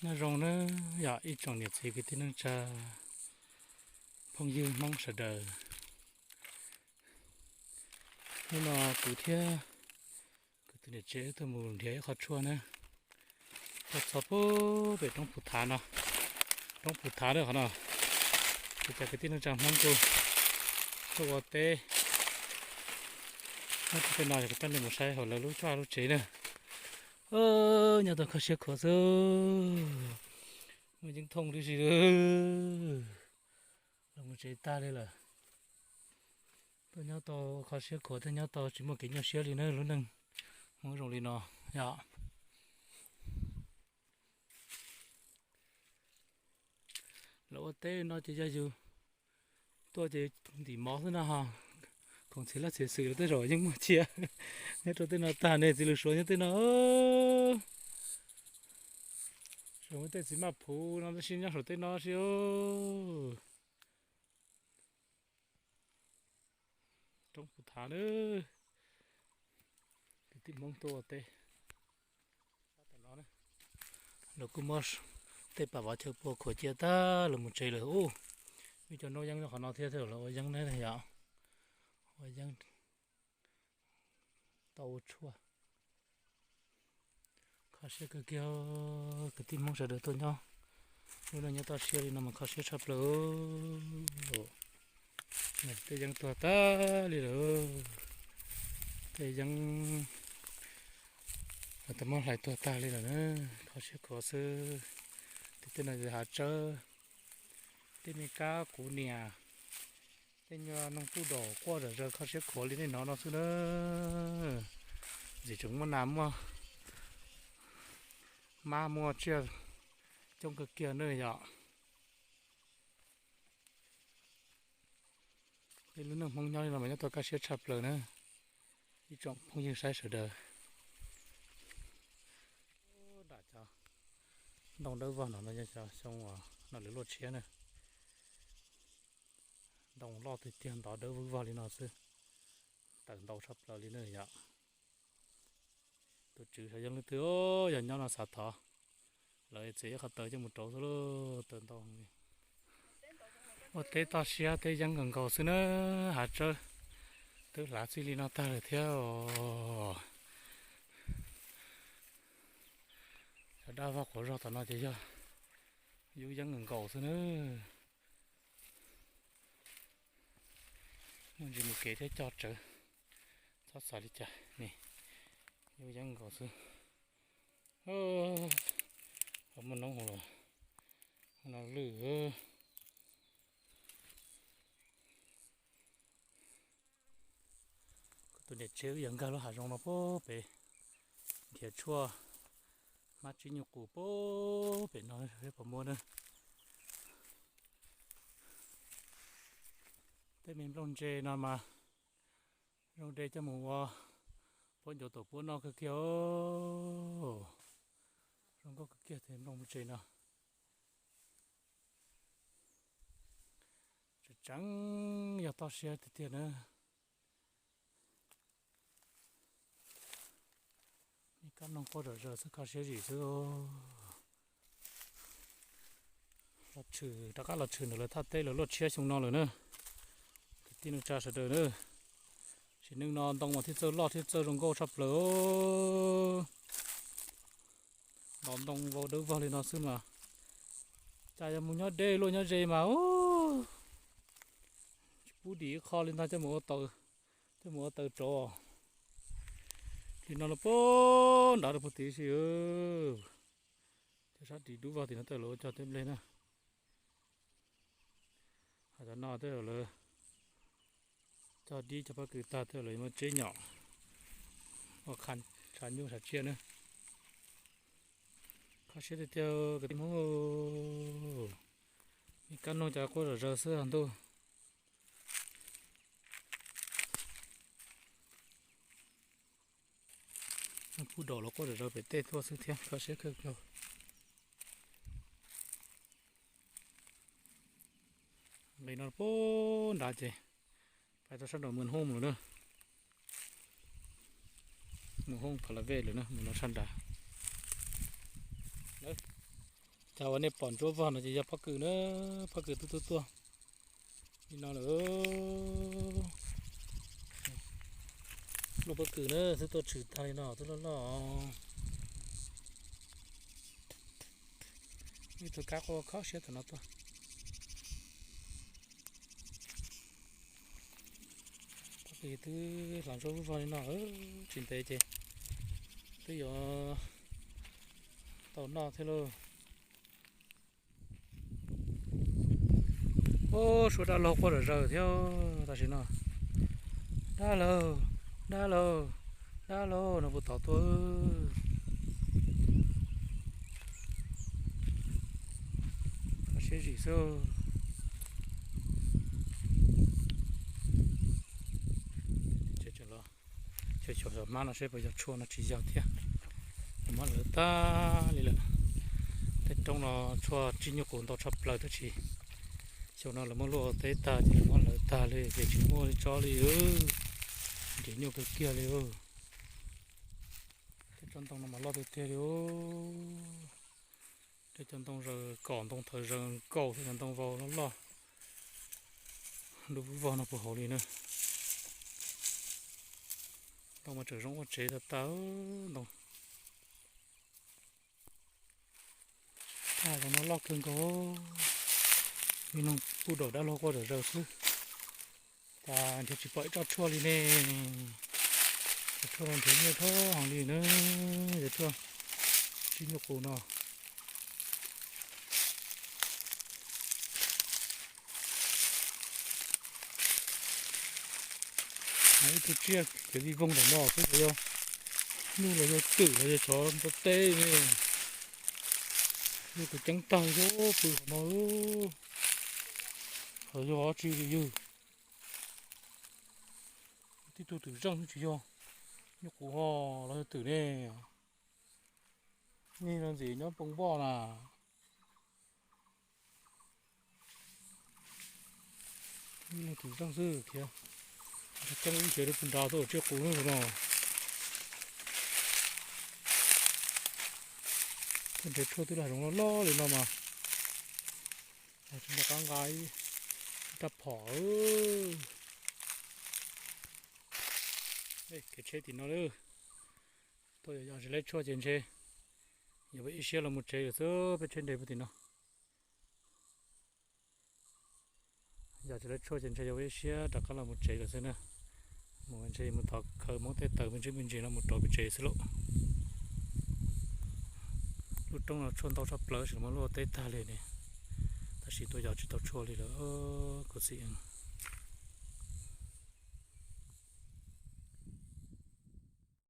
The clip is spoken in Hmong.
Nyob zoo na yom ib tsoom niam txiv kwv tij neej tsa phooj ywg Hmoob sawv daws. Hnub no kuv thiab kuv tus niam tsev wb tuaj mus nrhiav ib qho tshuaj na, tuaj txog pem roob Pus Thav no, roob Pus Thav na qhov no, ces cov kwv tij neej tsa Hmoob kuj tuaj ua teb nyob rau tej no, kuv coj nej mus saib hauv lawv lub tsuj lub tsev na. Nyob tau kho siab khuav xwb, muaj yeeb thooj tib si, los mus tsev tag li lawm. Tuaj nyob tau kho siab khuav thiab nyob tau tsis muaj kev nyuaj siab li na lub neej Hmoob zoo li no yom. Lawv ua teb no ces yog yus tuaj ces ntim mov xwb no ho, khoom txhia laj txhia xwm los tej zaum yeej muaj cia. Nyob rau tej no tag ne, txiv lws Suav nyob tej no, Suav tej txiv maj phuv no tab sis nyob saum tej no si. Roob Pus Thav na, kwv tij Hmoob tuaj ua teb. Lawv kuj muab tej pas vov chaw pua khuam cia tag lawm mus tsev lawm ub. Muaj cov noj yeeb qhov no thiab, tej zaum lawv ua yeeb ne yom, ua yeeb tau ua tshuaj. Kho siab kawg kiag, kwv tij Hmoob sawv daws tuaj nyob, hnub no nyob toj siab li no mas kho siab tshaj plaws. Tej yeeb tuag tag li lawm, tej yeeb tau muab hlais tuag tag li lawm na, kho siab khuav xwb. Tej no yog hav tsawb, tej me kab kuv niam, tej nyuag noog puj daum quaj zom zaws kho siab khuav li nej hnov no xwb na. Ntxim tseem muaj nas muaj mab muaj tsiaj coob kawg kiag na yom. Peb lub neej Hmoob nyob li no mas nyob tau kaj siab tshaj plaws na, ib tsoom phooj ywg saib sawv daws. Nram cov ntoo dawb vog no no yog xyoo uas no lawv luaj tshiab na. Ntoo loj tiag tiag ntov dawb vog li no xwb, tawm ntau tshaj plaws li na yom. Tus tswv saum yeeb leej twg yog nyob no xav thov lawv txiav ib qho taws coj mus rauv xwb lauj, taws ntau. Ua teb toj siab teb yeeb nkaus nkaus xwb na, hav tsawb twb hlav txij li no tag lawm thiab os. Cov dab vog quav zog tom no ces yog yub yeeb nkaus nkaus xwb na. Muaj ntsis mus kev thiab cog tsawv, txhob xav li cas ne, yub yeeb nkaus xwb. Muaj noob hauv los no lwj. Kuv tus niam tsev wb yuav nkag lub hav zoov no puag pem, nrhiav tshuaj hmab tsib nyuj qus puag pem no seb puas muaj na. Tej me nplooj ntse no mas zoo de coj mus ua puab ncuav tuam puab noj kawg kiag. Zoo nkauj kawg kiag tej nplooj ntse no. Tseem tseem yog toj siab tiag tiag na. Ib kab noog quaj zom zaws xwb, kho siab zim xwb. Los tshwm, rov qab los tshwm ntawm lawv thaj teb lawv luaj tshiab xyoo no lawm na. Kwv tij neej tsa sawv daws na, sim neej no ntoo mas thiaj txawj loj thiaj txawj zoo nkauj tshaj plaws. Los ntoo vau dawb vog li no xwb mas, cas yog mus nyob deb luaj nyob ze mas, tsis pub dim ib qho li ntag, coj mus ua taws, coj mus ua taws rauv. Li no los puag nrad rau puag tid si. Cov sab ris dub vog tim no tej lawv ua cog teb nplej na. Ho cov no tej lawv cog dib cog pob kws tag tej lawv muab tseb nyom ua qha tshav nyuj tshav tsiaj na. Kho siab tiag tiag kwv tij Hmoob. Ib kab noog cas quaj zom zaws xwb ntuj. Pub daum los quaj zom zaws pem tej tuaj xwb thiab, kho siab kawg nkaus. Nqis no puag nrad ces pais tau sab nraum Mus Hoob lawm na. Mus Hoob Pha La Vej lawm na, mus no sab nrad. Cov uas nej pom ntsuab vog no ces yog pob kws na, pob kws twb tuaj tuaj li no lawm. Luaj pob kws na twb tuaj tshwm tag li no twb loj loj. Ib tug kab quaj khob siab thaum no tuaj. Pob kws twb hloov ntsuab vog li no, tsis ntev ces twb yuav tau noj thiab lauj. Ub, suab dab laug quaj zom zaws thiab tam sim no. Dab laug, dab laug, dab laug no puas tod tuaj. Kho siab zim xwb. Xyov hmab no seb puas yog tshuaj no tsis yog thiab. Muab lawv tag li lawm. Tej roob no tshuaj tsib nyuj qus ntau tshaj plaws tab sis xyoo no lawv muab luaj teb tag ces lawv muab lawv tag li ces tsis muaj li tsob li. Nrhiav nyuj kawg kiag li. Tej tsob ntoo no mas loj tiag tiag li. Tej cov ntoo zaws kom ntoo thaws zaws nkaus thiab cov ntoo vau loj loj. Lub vog no puag hauv li na. Ntoo mas tseem zoo ua tsev tag tag ntoo. Tag zoo no loj kawg nkaus. Li no kuj dam dab laug quaj zom zaws xwb. Cas nrhiav tsis pom ib tsob tshuaj li ne. Cov tshuaj no nrhiav nyuaj dhau heev li na. Cov tshuaj tsib nyuj qus no. Ib tug tsiaj kev vij voog ntawm no xwb los yog nyuj los yog twm los yog tsov ntxo teb ne. Yog tus ceeb tag yog pw qhov no. Qhov yog tsi li yog tib tug twm zeej tsis yog nyuj qus ho los yog twm ne. Nyuj no ntxim nyob poo voj na. Tus zeej xwb thiab. Ceeb ib xyov li puag nrad tuaj tsiaj qus no. Tej nrhiav tshuaj twb lag zoov loj loj li no mas tsis nco qab nqa ib rab phom. Kev tsheb tim no lawm. Tuaj yos yos tsis lab tshuaj ces ntshe yuav ua ib siab los mus tsev lawm xwb, peb tsheb nres puag tim no. Yog tsis lab tshuaj ces ntshe yuav ua ib siab rov qab los mus tsev lawm xwb na. Mus ntshe mus thov khaws hmoob tej taws me ntsis me ntsis no mus rau pem tsev xwb lauj. Lub roob no tshuaj ntau tshaj plaws tab sis muab luaj teb tag li ne. Tab sis tuaj yos tsis tau tshuaj li lawm kuv txiv.